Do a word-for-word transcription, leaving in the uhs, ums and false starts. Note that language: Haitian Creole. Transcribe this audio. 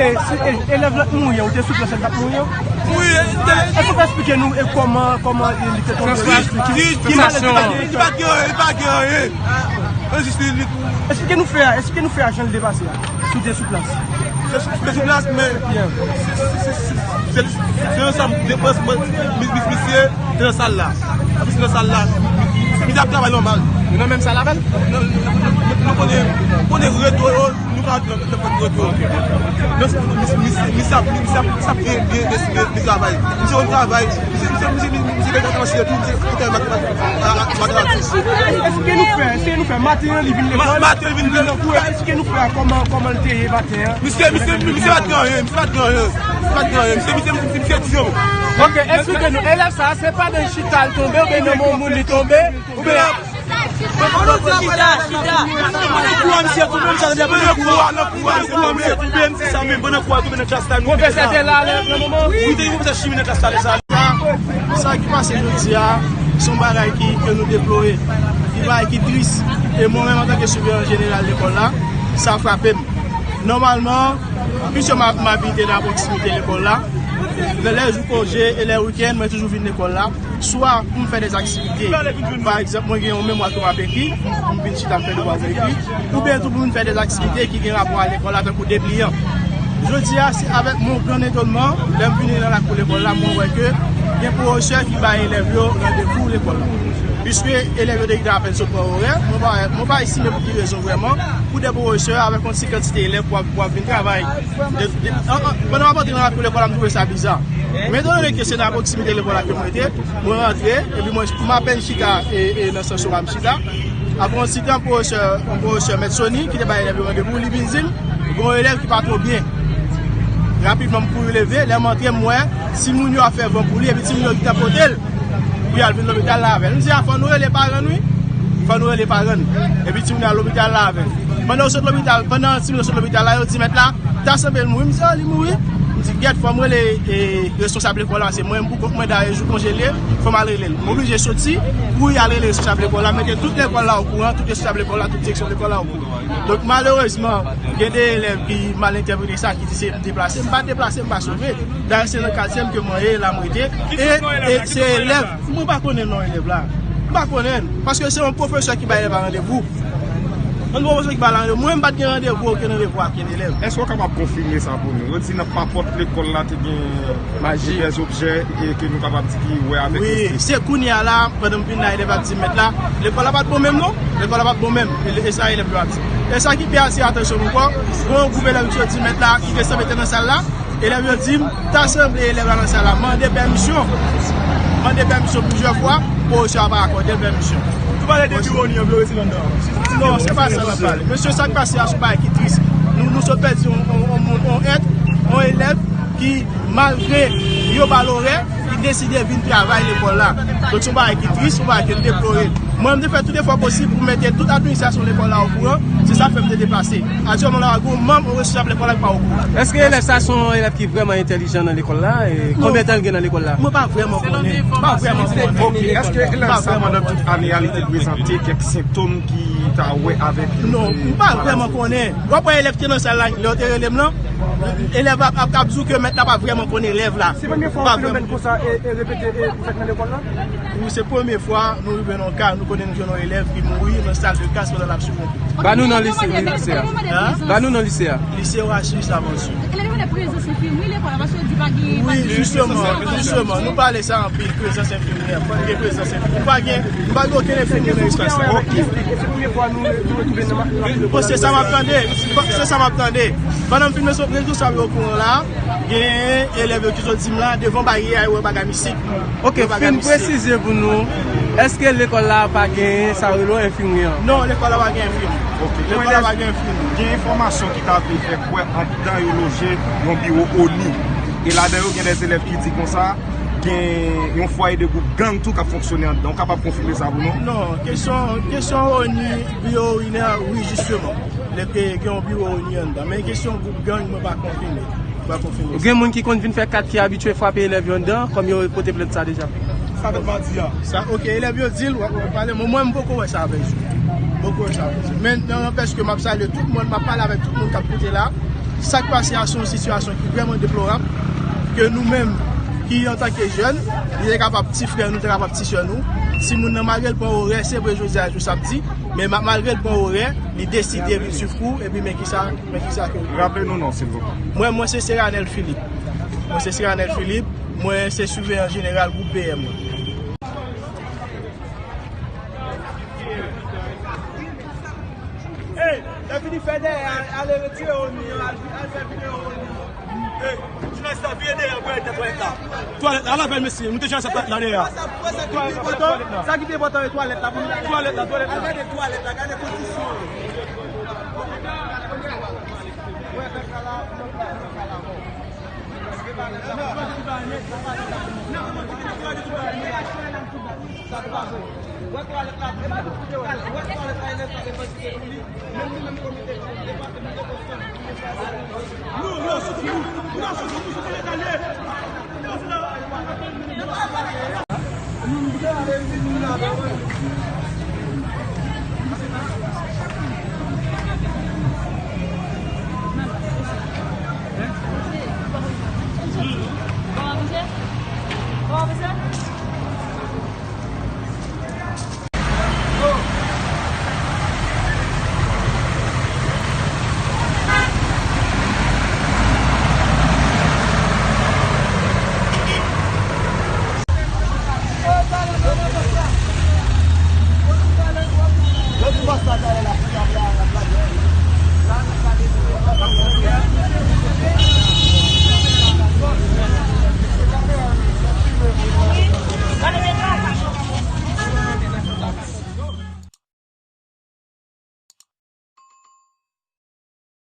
E, si e, elèv la t mouri, ou te sou plas, l t ap mouri? Wi, e, te Èske w ka eksplike nou e kòman, kòman e, li te tonbe? Ki, ki, ki malèz li pa gen? Li pa gen anyen, li pa gen anyen. Nan jis li, li tou. Eksplike nou fè a, eksplike nou fè a jan l te pase a. Si w te sou plas. Se sou, se sou plas, men se, se, se, se, se yon sanm de pwès, mwen, mis, mis, misye te nan sal la. Misye nan sal la. Misye ap travay nòmal. Nou nan menm sal avè l? Nou, nou, nou, nou konnen, nou konnen retwo yo, nou ka nan, nan fè retwo. Men misye, misye, misye ap, misye ap, misye ap byen, byen deside de travay. Misye konn travay. Misye, misye, misye, misye, misye gen kòmanse tou, misye konn travay matematik. Èske nou fè, èske nou fè maten an, li vin lekòl? Maten, li vin lekòl. Èske nou fè kòman, kòman l te ye maten an? Misye, misye, misye pa t gen anyen, misye pa t gen anyen. Misye pa t gen anyen. Misye, misye, misye, misye di yo. Ok, eksplike nou. Elèv sa, se pa nan chita l tonbe, oubyen nan men yon moun li tonbe, oubyen Chita, chita. Nan kou a misye tonbe, misye tonbe, nan kou a misye tonbe, misye sa menm, pandan kou a tonbe nan klas la, nou Pwofesè te la nan moman? Wi, te gen pwofesè chimi nan klas la, lè sa. Sa, sa ki pase jodi a, se yon bagay ki, ke nou deplore. Yon bagay ki tris. E mwen menm, antanke siveyan jeneral lekòl la, sa frape m. Nòmalman, piske m, m abite nan pwoksimite lekòl la, nan lè jou konje e lè wikenn, mwen toujou vin lekòl la. Swa pou m fè dèzaktivite. Pa egzanp, mwen gen yon memwa ke m ap ekri, m vin chita m fè devwa m ekri, oubyen tou pou m fè dèzaktivite ki gen rapò a lekòl la, tankou depliyan. Jodi a, se avèk mon gran etonman, lè m vini nan lakou lekòl la, mwen wè ke gen pwofesè ki bay elèv yo randevou lekòl la. Piske elèv yo te gentan apèn sot pran orè, mwen pa, mwen pa estime pou ki rezon vrèman, pou de pwofesè avèk yon ti kantite elèv pou ap, pou ap vin travay. De, de, an, an, pandan m ap antre nan lakou lekòl la, m twouve sa biza. Men etandone ke se nan pwoksimite lekòl la ke mwen te, mwen rantre, epi mwen, m apèn chita e, e nan sansora m chita. Apre yon ti tan, pwofesè, pwofesè Mèt Sony, ki te bay elèv yo randevou, li vin di m, gen yon elèv ki pa twò byen. Rapidman, m kouri leve, lè m antre, m wè timoun yo ap fè van pou li, epi timoun yo gentan pote l pou y al vin lopital la avè l. M di, a, fò nou rele paran n, wi. Fò nou rele paran n. Epi timoun yo al lopital la avè l. Pandan yo sot lopital, pandan timoun yo sot lopital la, yo di mèt la, ta sanble l mouri. M di, o, li mouri. M di, gèt, fò m rele, e, responsab lekòl la, se mwen, m pou kont mwen, dayè, jou konje l ye, fò m al rele l. M oblije soti, kouri al rele responsab lekòl la, mete tout lekòl la okouran, tout responsab lekòl la, tout direksyon lekòl la okouran. Donk, malerezman, gen de elèv ki mal entèprete sa, ki di se m deplase. M pa deplase, m pa sove. Dayè, se nan katye m ke mwen ye, la m rete. E, e se elèv, mwen pa konnen non elèv la. M pa konnen l. Paske se yon pwofesè ki bay elèv la randevou. Yon pwofesè ki bay la randevou. Mwen, m pa t gen randevou, okenn randevou ak okenn elèv. Èske w kapab konfime sa pou nou? Yo di nan papòt lekòl la te gen divès objè e ke nou kapab di ki wè avèk espri. Wi, se kounye a la, pandan m vin la, elèv ap di mèt la, lekòl la pa t bon menm non, lekòl la pa t bon menm, e, e sa elèv yo ap di. E sa ki pi atire atansyon m ankò, gen yon gwoup elèv ki sot di mèt la, ki te sanble te nan sal la, elèv yo di m, ta sanble elèv la nan sal la, mande pèmisyon, mande pèmisyon plizyè fwa, pwofesè a pa akòde l pèmisyon. Ou pale de biwo ni an, biwo rete anndan. Non, se pa sa m ap pale. Mesye, sa k pase a, se yon bagay ki tris. Nou, nou sot pèdi yon, yon, yon moun, yon èt, yon elèv ki, malgre yo ba l orè, li deside vin travay lekòl la. Donk, se yon bagay ki tris, se yon bagay ke m deplore. Mwen, m te fè tout efò posib pou mete tout administrasyon lekòl la okouran, se sa k fè m te deplase. Aktyèlman la, gen yon manm, yon responsab lekòl la ki pa okouran. Èske elèv sa se yon elèv ki vrèman entèlijan nan lekòl la? E konbyen tan l gen nan lekòl la? Mwen pa vrèman konnen. M pa vrèman konnen. Ok, èske elèv sa, pandan tout ane a, li te prezante kèk sentòm ki ta wè avèk... Non, m pa vrèman konnen. W ap wè elèv ki te nan sal la, lè yo te rele m lan, elèv la ap, ap, ap di w ke mèt la pa vrèman konnen elèv la. Se premye fwa yon fenomèn konsa e, e repete e fèt nan lekòl la? Wi, se premye fwa nou rive nan yon ka, nou konnen nou jwenn yon elèv ki mouri nan sal de klas pandan l ap swiv yon kou. Ba nou non lise, lise a. Hein? Ba nou non lise a. Lise Orasmus Laventure. Elèv yo mande prezans enfimyè lekòl la, paske yo di pa gen, pa gen. Wi, jisteman, jisteman, nou pale sa anpil, prezans enfimyè, fò n gen prezans enfimyè. Nou pa gen, nou pa gen okenn enfimyè nan espas la. Ok. E se premye fwa nou, nou retwouve nan ma-, nan... Bon, se sa m ap tande, se sa m ap tande. Pandan m filme sou rezo sosyo yo okouran la, gen elèv yo ki sot di m la, devan baryè a, yo wè bagay mistik. Ok, fin presize pou nou, èske lekòl la pa gen sa yo rele enfimyè an? Non, lekòl la pa gen enfimyè. Ok. Lekòl la pa gen enfimyè. Gen enfòmasyon ki ta vle fè kwè anndan yo loje yon biwo ONI. E ladan yo gen de elèv ki di konsa, gen yon fwaye de gwoup gang tou k ap fonksyone anndan. Ou kapab konfime sa pou nou? Non, kesyon, kesyon ONI, biwo ONI, wi, jisteman. Lè ke gen yon biwo ONI anndan. Men kesyon gwoup gang, mwen pa konfime. Mwen pa konfime sa. Gen moun ki konn vin fè kat ki abitye frape elèv yo anndan, kòm yo pote plent sa deja? Sa fèt madi a. Sa, ok, elèv yo di l, w ap, w ap pale. Mwen, mwen, m poko wè sa avèk je. M poko wè sa avèk je. Men, nan, nanpèch ke m ap salye tout moun, m ap pale avèk tout moun k ap koute la. Sa k pase a se yon sitiyasyon ki vrèman deplorab, ke nou menm ki antanke jèn, li te kapab ti frè nou, li te kapab ti sè nou. Timoun nan, malgre l pran orè, se vre jodi a jou samdi, men ma- malgre l pran orè, li deside vin swiv kou, epi men kisa, men kisa ke. Raple nou non, silvouplè. Mwen, mwen se Seranel Philippe. Mwen se Seranel Philippe, mwen se siveyan jeneral gwoup B M. Hey, lè fini fè dèyè, ale retire Oni an, al, al fè videyo Oni an. Hey, jounalist la, vire dèyè, pou al nan twalèt la. Twalèt la, al avè l, mesye, nou te janse twalèt la dèyè. Sa ki pi enpòtan, sa ki pi enpòtan, e twalèt la, pou nou twalèt la, twalèt la. Al gade twalèt la, gade kondisyon yo.